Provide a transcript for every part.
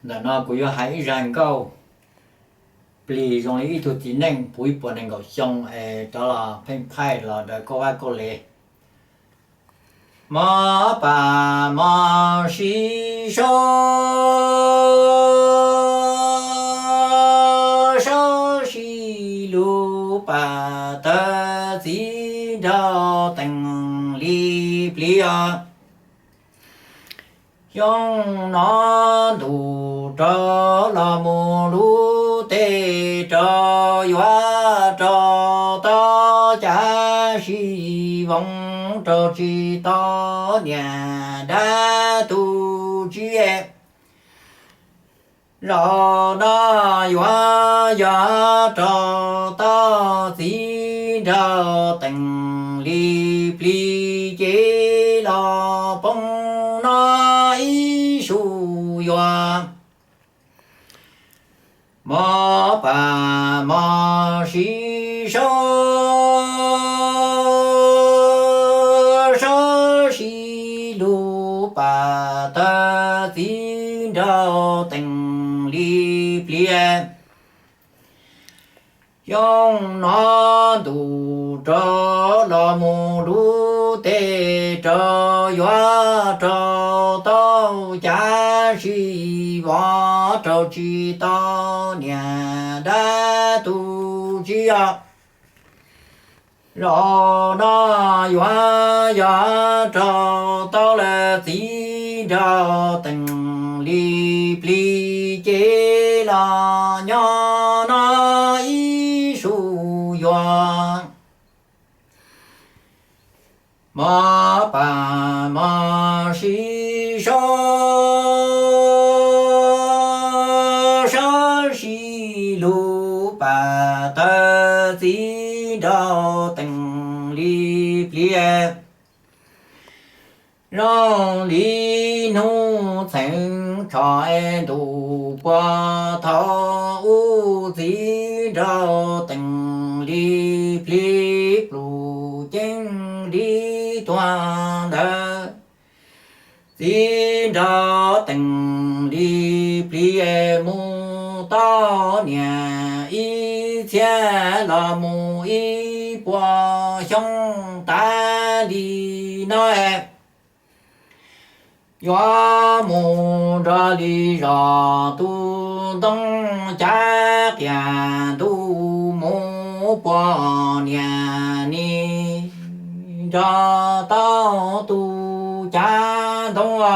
Ntawm no kuv yuav hais ib zaj nkauj plig zoo li ib tug txiv neej puv ib puas nees nkaum xyoo es rov los pheej phaij los daws kauj vab kauj le. Mos pas mos sib sau, sau sib lug pas tawg txiv nraug teem li plig os. Xyoo no ntuj rog los mus lub teb rog yuav rog tau cav sib voov rau tsis tau niam dab tus txiv. Zaum no yuav yog rog tau txiv nraug teem li plig ces los poob no ib su yuav. Mos pas mos sib sau, sau sib lug pas tawg txiv nraug teem li plig. Xyoo no ntuj rog los mus lub teb rog yuav rog tau cav sib vov rau tsis tau niam dab tus txiv os. Zaum no yuav yog rog tau lawm txiv nraug teem li plig ces los nyob no ib su yuav. Mos pas mos sib sau, sau sib lug pas tawg txiv nraug teem li plig. Zoo li hnub txheem tsho ntuj puag thaum ub txiv nraug teem li plig pluj ceeb li tuag ntawd. Txiv nraug teem li plig mus tau niam ib txhiab los mus ib puas xyoo tas li no. Yuav mus nrog li zos tus ntoo cav qias ntuj mus puag niam ni nrog tau tus cav ntoo.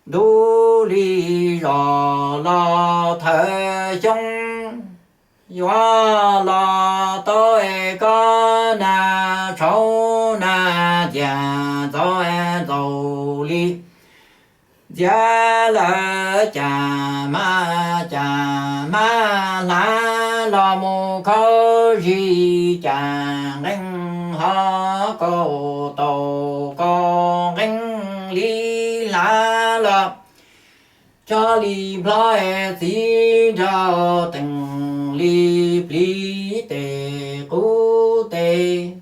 Ntuj li zos los thawm xyoo yuav los tau es koj nag tshauv nag ciaj ntxov ntxaus li ntxias lawv cas mas cas mas hlav los mus khaub zig cas nqeeb ho kaus tau kaus nqeeb li hlav los tso li nplog es txiv nraug teem li plig tes qub tes.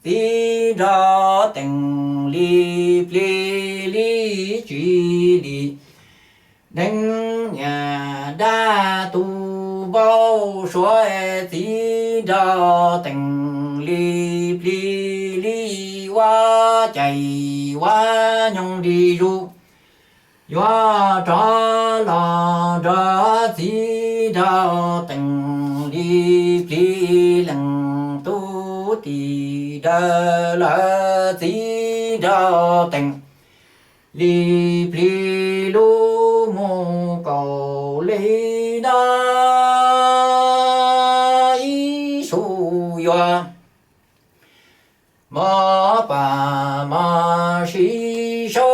Txiv nraug teem li plig li tsis li deev niam dab tus npau suav es txiv nraug teem li plig li ua cai ua nyoog li zus. Yuav rov los nrog txiv nraug teem li plig leej tub tim dawm lawm txiv nraug teem li plig lub mus kaum li no ib su yuav. Mos pas mos sib sau,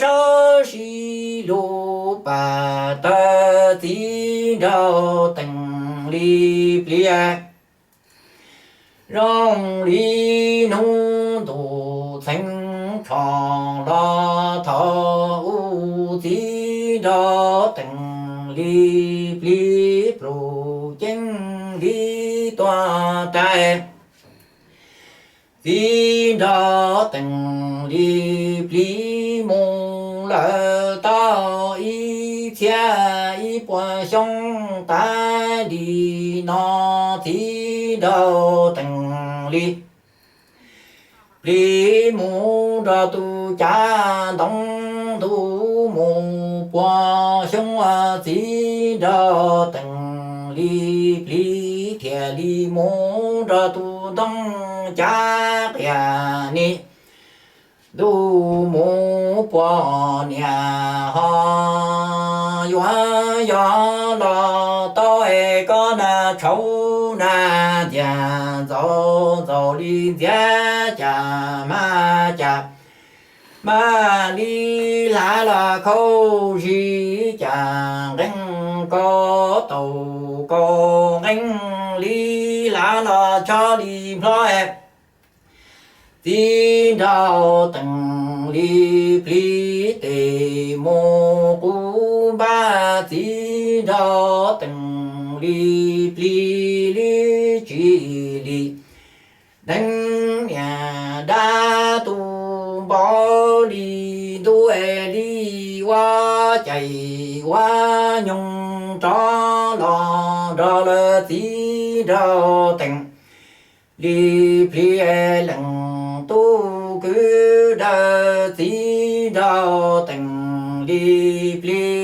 sau sib lug pas tawg txiv nraug teem li plig. Zoo li hnub ntuj txheev tsho los thaum ub txiv nraug teem li plig pluj ceeb li tuag tas. Txiv nraug teem li plig mus lawm tau ib txhiab ib puas xyoo tas li no, txiv nraug Teem Lis plis mus nrog tus cav ntoo ntuj mus puas xyoo, txiv nraug Teem Lis plis thiaj li mus nrog tus ntoo cav qias ni ntuj mus puas niam ho yuav yog los tau es koj na tshauv na ncias ntxaus ntxaus li ntxiab cas mas cas mas li hlav los khauj zis cas nqeeb koj taus koj nqeeb li hlav los tsho li nplhob. Txiv nraug Teem Lis plis tes mus qub npab, txiv nraug Teem Lis plis li tsis li neeg niam dab tu npaum li ntuj es li ua cais ua nyoog rov los nrog lawm txiv nraug Teem Lis plis leej tub kwv dawb, txiv nraug Teem Lis plis